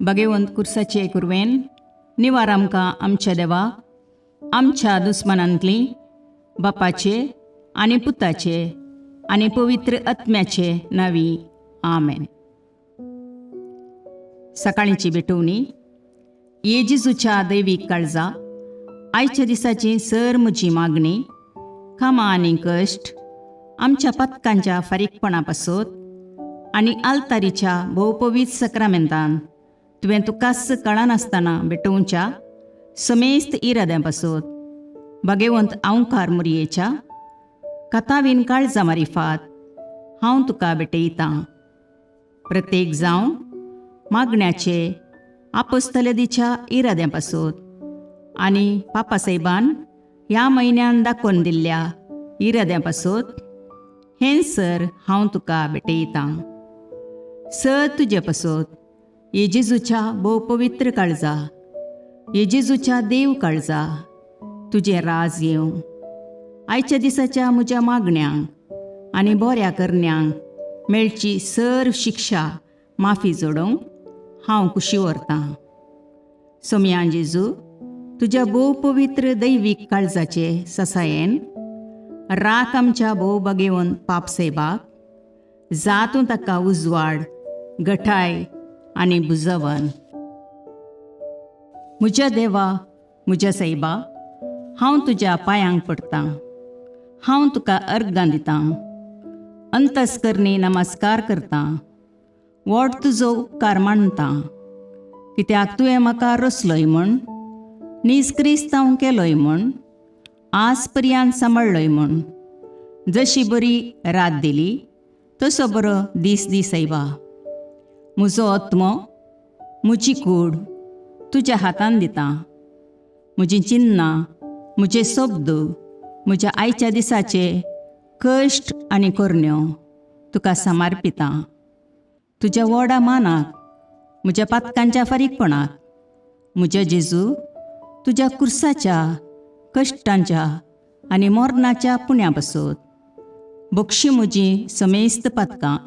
भगेवंत कुर्साचे कुरवेन निवार आमकां आमच्या देवा, आमच्या दुस्मनांतली बापाचे आनी पुताचे आनी पवित्र आत्म्याचे नावी, आमेन. सकाळीची भेटवणी. ये जेजूच्या दैवीक काळजा, आयच्या दिसाची सर म्हजी मागणी, कामां आनी कश्ट आमच्या पातकांच्या फारीकपणा पासत आनी आल्तारीच्या भोवपवीत सक्रामेंतान तुवें तुकाच कळनासतना भेटोवच्या समेस्त इराद्यां पासत भगेवंत आंवकार मुरयेच्या कथावीन काळजा मारिफात हांव तुका भेटयतां. प्रत्येक जावं मागण्याचे आपोस्तलदीच्या इराद्यां पासत आनी पापासाहेबान ह्या म्हयन्यान दाखोवन दिल्ल्या इराद्यां पासत हें सर हांव तुका भेटयतां. सर तुजे पासत ये जेजूच्या भोव पवित्र काळजा, ये जेजूच्या देव काळजा, तुजें राज येवं. आयच्या दिसाच्या म्हज्या मागण्यांक आनी बऱ्या करण्यांक मेळची सर शिक्षा माफी जोडोवंक हांव कुशी व्हरतां. सोमयान जेजू, तुज्या भोव पवित्र दैवीक काळजाचे ससायेन राख आमच्या भोव बगेवन पाप सेबाक, जातूं ताका उजवाड, गठाय आनी बुजवन. म्हज्या देवा, म्हज्या सायबा, हांव तुज्या पांयांक पडटां. हांव तुका अर्गां दितां, अंतस्करणी नमस्कार करतां, व्हड तुजो उपकार मानतां, कित्याक तुवें म्हाका रचलोय म्हूण, नीज क्रिस्तांव केलोय म्हूण, आज पर्यंत सांबाळ्ळोय म्हूण. जशी बरी रात दिली तसो बरो दीस दी सायबा. म्हजो आत्मो, म्हजी कूड तुज्या हातान दितां. म्हजीं चिन्नां, म्हजे शब्द, म्हज्या आयच्या दिसाचे कश्ट आनी करण्यो तुका समर्पितां. तुज्या व्हडा मानाक, म्हज्या पातकांच्या फारीकपणाक, म्हज्या जेजू, तुज्या कुर्साच्या कश्टांच्या आनी मरणाच्या पुण्या पासत बक्षी म्हजी समेस्त पातकां.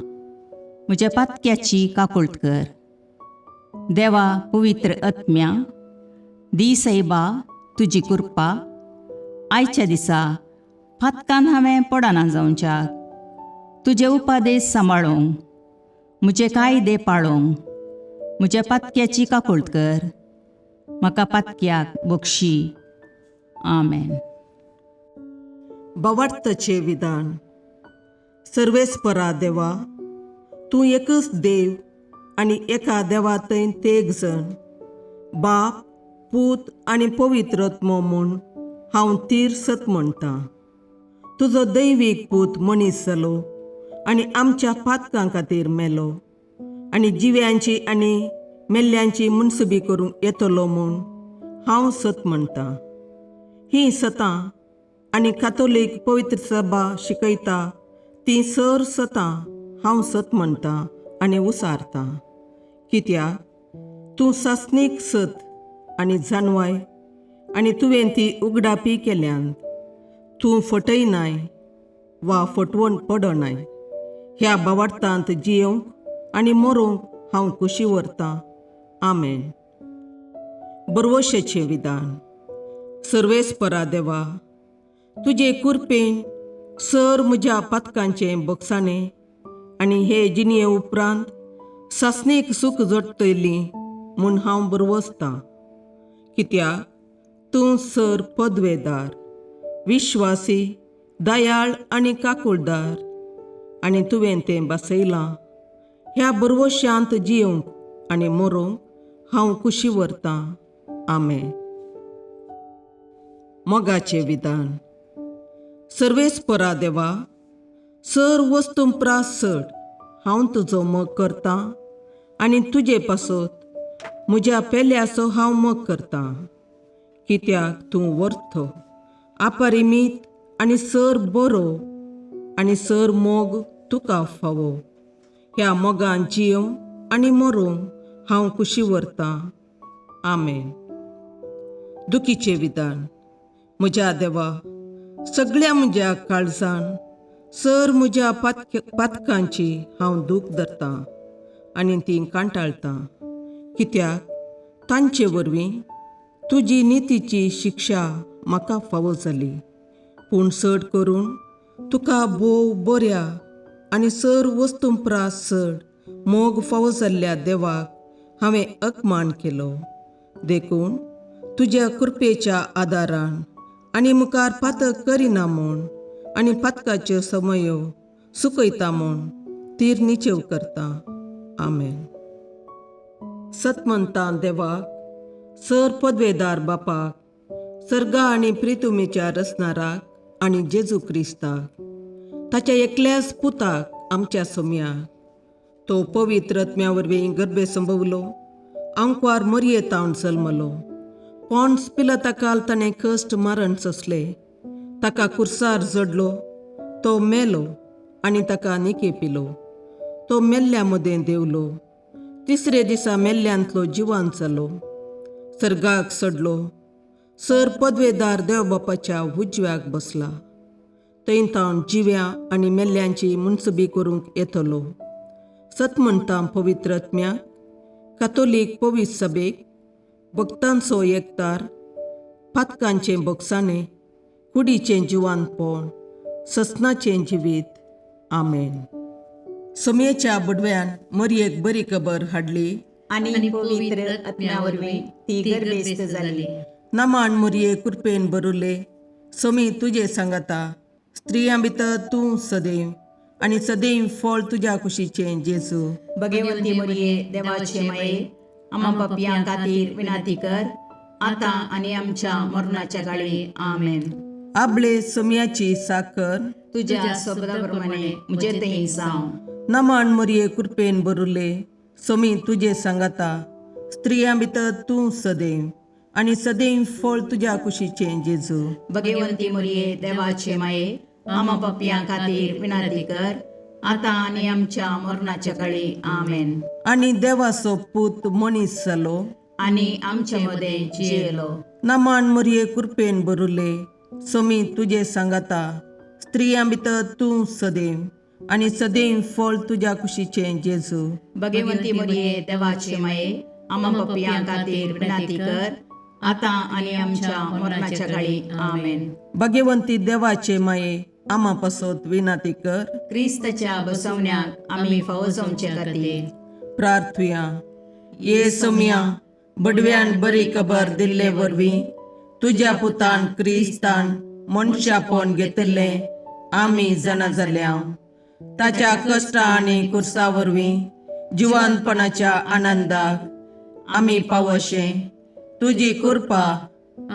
म्हज्या पातक्याची काकुळट कर. देवा, पवित्र आत्म्या, दी सायबा तुजी कृपा आयच्या दिसा पातकान हांवें पडना जावच्याक, तुजे उपादेश सांबाळूंक, म्हजे कायदे पाळूंक. म्हज्या पातक्याची काकुळट कर. म्हाका पातक्याक बक्षी. आमेन. भावार्थाचें विधान. सर्वेस्परा देवा, तूं एकच देव आनी एका देवा थंय तेग जण, बाप, पूत आनी पवित्र आत्मो म्हूण हांव तीर सत म्हणटा. तुजो दैवीक पूत मनीस जालो आनी आमच्या पातकां खातीर मेलो आनी जिव्यांची आनी मेल्ल्यांची मुनसुबी करूंक येतलो म्हूण हांव सत म्हणटा. हीं सतां आनी कातोलीक पवित्र सभा शिकयता ती सर सतां हांव सत म्हणटा आनी उसारता, कित्याक तूं सासणीक सत आनी जाणवाय आनी तुवें ती उगडापी केल्यान. तूं फटयनाय वा फटवण पडनाय. ह्या भावार्थांत जियोवंक आनी मरोंक हांव कुशी व्हरतां. आमेन. बरवशेचें विधान. सर्वेस्परा देवा, तुजे कुरपेन सर म्हज्या पातकांचें बक्षाणें आनी हे जिणये उपरांत सासणीक सूख जोडटली म्हूण हांव बरवसतां, कित्याक तूं सर पदवेदार, विश्वासी, दयाळ आनी काकुळदार आनी तुवें तें बसयलां. ह्या बरवशांत जियोवंक आनी मरोंक हांव कुशी व्हरतां. आमेन. मोगाचें विधान. सर्वेस्परा देवा, सर वस्तू प्रास चड हांव तुजो मोग करतां आनी तुजे पासत म्हज्या पेल्याचो हांव मोग करतां, कित्याक तूं वर्थ, अपरिमीत आनी सर बरो आनी सर मोग तुका फावो. ह्या मोगान जियोवंक आनी मरोंक हांव कुशी व्हरतां. आमेन. दुखीचें विधान. म्हज्या देवा, सगळ्या म्हज्या काळजान सर म्हज्या पातकांची हांव दूख धरतां आनी ती कांटाळटां. कित्याक तांचे वरवीं तुजी नितीची शिक्षा म्हाका फावो जाली. पूण चड करून तुका भोव बऱ्या आनी सर वस्तूं प्रास चड मोग फावो जाल्ल्या देवाक हांवें अपमान केलो. देखून तुज्या कृपेच्या आदारान आनी मुखार पातक करिना म्हूण आनी पातकाच्यो समयो सुकयता म्हूण तीर निचेव करता. आमेन. सतमंतां देवाक, सर पदवेदार बापाक, सर्गा आनी प्रितुमेच्या रचणाराक आनी जेजू क्रिस्ताक, ताच्या एकल्याच पुताक आमच्या सोम्याक, तो पवित्र आत्म्या वरवीं गर्भे संभवलो, आंकवार मरयेतावन जल्मलो, पोंड्स पिलताकाल ताणें कश्ट मरण सोंसले, ताका कुर्सार जडलो, तो मेलो आनी ताका निके पिलो, तो मेल्ल्या मदें देंवलो, तिसरे दिसा मेल्ल्यांतलो जिवान जालो, सर्गाक चडलो, सर पदवेदार देव बापाच्या उजव्याक बसला, थंय तावन जिव्या आनी मेल्ल्यांची मुनसबी करूंक येतलो. सत म्हणटा पवित्र आत्म्याक, कातोलीक पवित्र सभेक, भक्तांचो एकतार, पातकांचें बोगसाणें, कुडीचें जिवानपण, ससनाचें जिवीत. आमेन. सोमयेच्या बुडव्यान मरयेक बरी खबर हाडली आनी पवित्र आत्म्या वरवीं ती गर्भेस्त जाली. नमान मुरये कृपेन बरुले, सोमी तुजे सांगाता, स्त्रियां भितर तूं सदैव आनी सदैव फळ तुज्या कुशीचें जेजू. भगवंती मरिये, देवाचे माये, आमा पापयां खातीर विनंती कर, आतां आनी आमच्या मरणाच्या काळी. आमेन. आबळे सोमयाची साकर तुज्या शब्दा प्रमाणे म्हजे थंय जावं. नमान मुरये कृपेन बरुले, सोमी तुजे सांगाता, स्त्रियां भितर तूं सदैव आनी सदैव फळ तुज्या कुशीचें जेजू. भगवंती मरिये, देवाचे माये, आमा पापयां खातीर विनंती कर, आतां आनी आमच्या मरणाच्या काळी. आमेन. आनी देवाचो पूत मनीस जालो आनी आमचे मदें जियेलो. नमान मुरये कृपेन बरुले, सोमी तुजे सांगाता, स्त्रियां भितर तूं सदैव आनी सदैव फळ तुज्या कुशीचें जेजू. भगवंती मरिये, देवाचे माये, आमा पापयां खातीर विनंती कर, आतां आनी आमच्या मरणाच्या काळी. आमेन. भगवंती देवाचे माये, आमा पासत विनंती कर. क्रिस्ताच्या बसवण्याक आमी फावो जावचे खातीर. प्रार्थुया. ये सोमया, बडव्यान बरी खबर दिल्ले वरवीं तुज्या पुतान क्रिस्तान मनशापण घेतिल्लें आमी जाणा जाल्या. ताच्या कश्टा आनी कुर्सा वरवीं जिवानपणाच्या आनंदाक आमी पावशे तुजी कृपा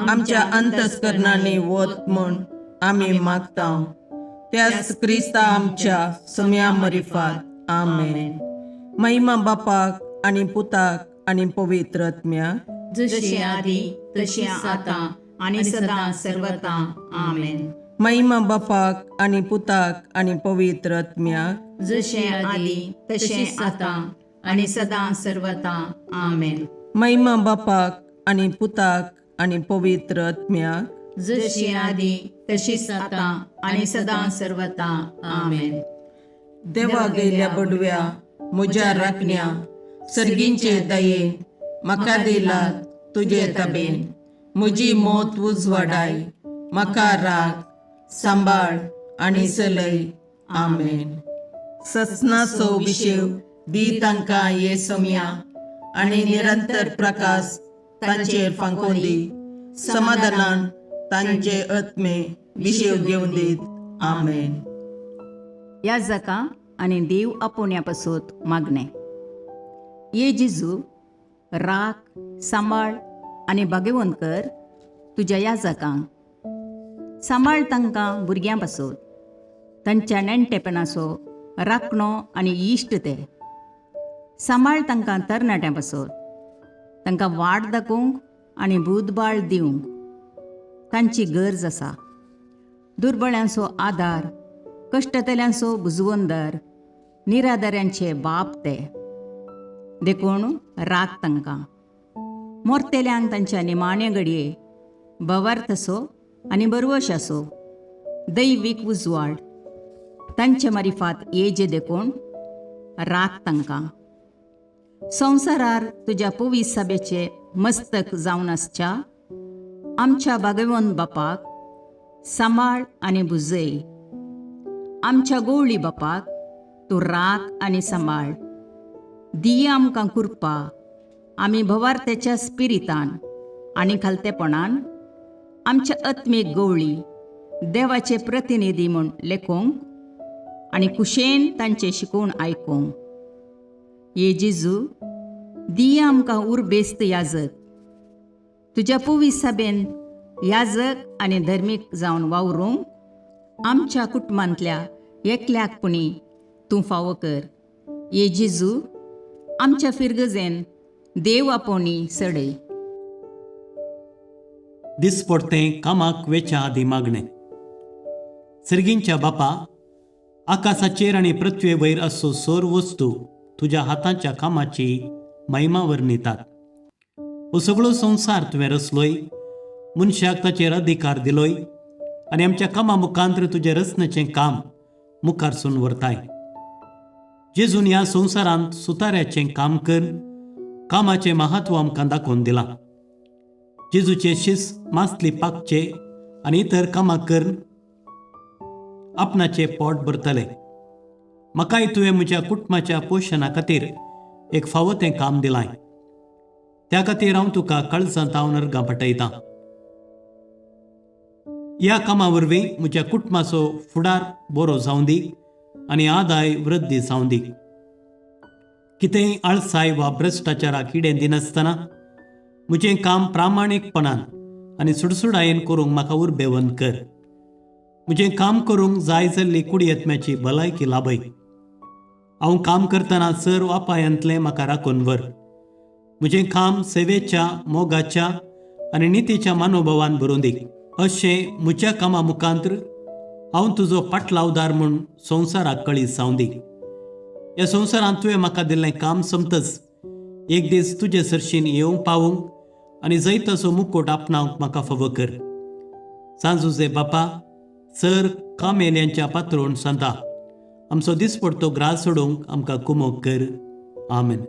आमच्या अंतस्करणांनी वत म्हूण आमी मागता, त्याच क्रिस्ता आमच्या सम्या मरिफात. आमेन. महिमा बापाक आनी पुताक आनी पवित्र आत्म्याक, जशी आदी तशी आतां आनी सदां सर्वता. आमेन. महिमा बापाक आनी पुताक आनी पवित्र आत्म्याक, जशें आदी तशें आतां आनी सदां सर्वता. आमेन. महिमा बापाक आनी पुताक आनी पवित्र आत्म्याक, जशी आदी तशीच आतां आनी सदां सर्वता. आमेन. देवा गेल्या बडव्या म्हज्या राखण्या, सर्गींचे दयेन म्हाका दिला तुजे तबेन, म्हजी मोत उजवाडाय, म्हाका राग सांबाळ आनी चलय. आमेन. ससनाचो विशेव दी तांकां ये सोम्या आनी निरंतर प्रकाश तांचेर फांकोवन दी, समाधानान तांचे आत्मे विशेव घेवन दीत. आमेन. ह्या जाका आनी देव आपोवण्या पासत मागणें. ये जेजू, राख, सांबाळ आनी भाग्यवंत कर तुज्या ह्या जाकांक. सांबाळ तांकां भुरग्यां पासत, तांच्या नेणटेपणाचो राखणो आनी इश्ट ते. सांबाळ तांकां तरणाट्यां पासत, तांकां वाट दाखोवंक आनी बुदबाळ दिवंक तांची गरज आसा. दुर्बळ्यांचो आदार, कश्टतल्यांचो बुजवंदर, निराधाऱ्यांचे बाप ते. देखून राख तांकां. मोरतेल्यांक तांच्या निमाण्या घडये भवार्थ आसो आनी बरवश आसो, दैवीक उजवाड तांचे मारिफात येजे, देखून राख तांकां. संवसारार तुज्या पवीस सभेचे मस्तक जावन आसच्या आमच्या भागवंत बापाक सांबाळ आनी भुजय. आमच्या गोवळी बापाक तूं राख आनी सांबाळ. दिया आमकां कृपा आमी भवार्थ्याच्या स्पिरितान आनी खालतेपणान आमच्या आत्मीक गवळी देवाचे प्रतिनिधी म्हूण लेखूंक आनी कुशेन तांचें शिकोवन आयकूंक. ये जेजू, दिया आमकां उर्बेस्त याजक, तुज्या पवीस सभेन याजक आनी धर्मीक जावन वावरूंक आमच्या कुटुंबांतल्या एकल्याक पुणी तूं फावो कर. ये जेजू, आमच्या फिरगजेन देव आपोवणी सडय. दिसपडतें कामाक वेच्या आदीं मागणें. सर्गींच्या बापा, आकाशाचेर आनी पृथ्वे वयर असो सोर वस्तू तुज्या हाताच्या कामाची महिमा वर्णितात. हो सगळो संवसार तुवें रचलोय, मनशाक ताचेर अधिकार दिलोय आनी आमच्या कामा मुखांत्र तुजें रचनेचें काम मुखारसून व्हरताय. जेजून ह्या संवसारांत सुताऱ्याचें काम कर कामाचें महत्व आमकां दाखोवन दिलां. जेजूचे शिस मासली पाकचे आनी इतर कामां करून आपणाचें पोट भरतले. म्हाकाय तुवें म्हज्या कुटुंबाच्या पोशणा खातीर एक फावो तें काम दिलां. त्या खातीर हांव तुका काळजांत हांव अर्गां पाठयतां. ह्या कामा वरवीं म्हज्या कुटुंबाचो फुडार बरो जावं दी आनी आदाय वृद्धी जावं दी. कितेंय आळसाय वा भ्रश्टाचाराक किडें दिनासतना म्हजें काम प्रामाणीकपणान आनी सुडसुडायेन करूंक म्हाका उर्बेवंत कर. म्हजें काम करूंक जाय जाल्ली कुडयेत्म्याची भलायकी लाभय. हांव काम करतना सर वापायांतलें म्हाका राखून व्हर. म्हजें काम सेवेच्या, मोगाच्या आनी नितीच्या मनोभावान भरून दी. अशें म्हज्या कामा मुखांत्र हांव तुजो पाटलावदार म्हूण संवसाराक कळीत जावं दी. ह्या संवसारांत तुवें म्हाका दिल्लें काम सोंपतच एक दीस तुजे सरशीन येवंक पावूंक आनी जैताचो मुकोट आपणावंक म्हाका फावो कर. सांजुजे बापा, सर कामेल्यांच्या पात्रोण सांता, आमचो दिसपडतो ग्रास सोडूंक आमकां कुमोक कर. आमेन.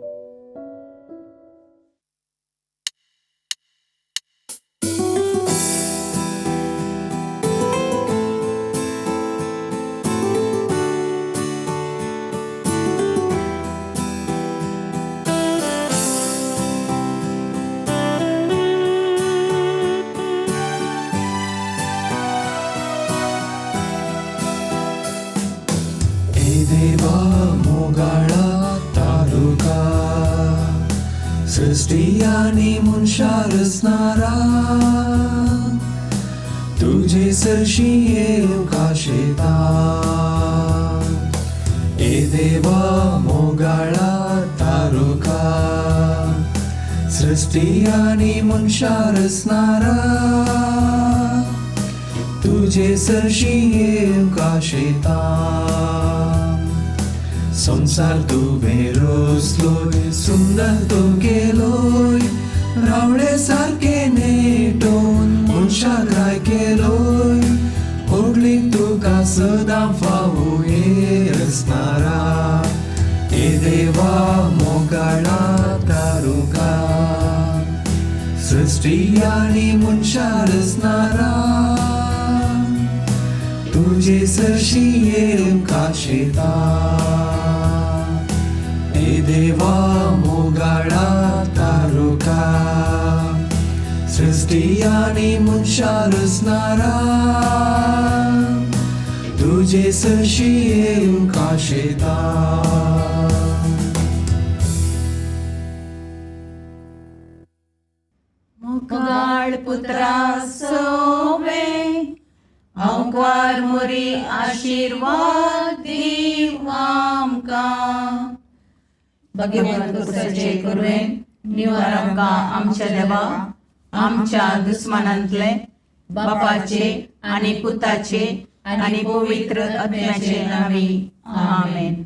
ए देवा मोगाळा तारुका, सृष्टी आनी मनशा रचणारा, तुजे सरशी येवंक आशेता. ए देवा मोगाळा तारुका, सृष्टी आनी मनशा रचणारा, तुजे सरशी येवंक आशेता. संवसार तुवें रचलोय, सुंदर तूं केलोय, रावळे सारके नेटोवन मनशाक राय केलोय. होगली तुका सदां फावो हे रचणारा, हे देवा मोगाळा तारुका, सृष्टी आनी मनशा रचणारा, तुजे सरशी येवंक आशेता. हे देवा मोगाळा तारुका, सृष्टी आनी मनशा रचणारा, तुजे सरशी येवंक आशेता. मोगाळ पुत्रा सोवे हांवकार मोरी आशिर्वाद दीव आमकां. भगवंत कुसाचे कुरवेन निवार आमकां आमच्या देवा आमच्या दुस्मानांतले बापाचे आनी पुताचे आनी पवित्र आत्म्याचे नांवी. आमेन.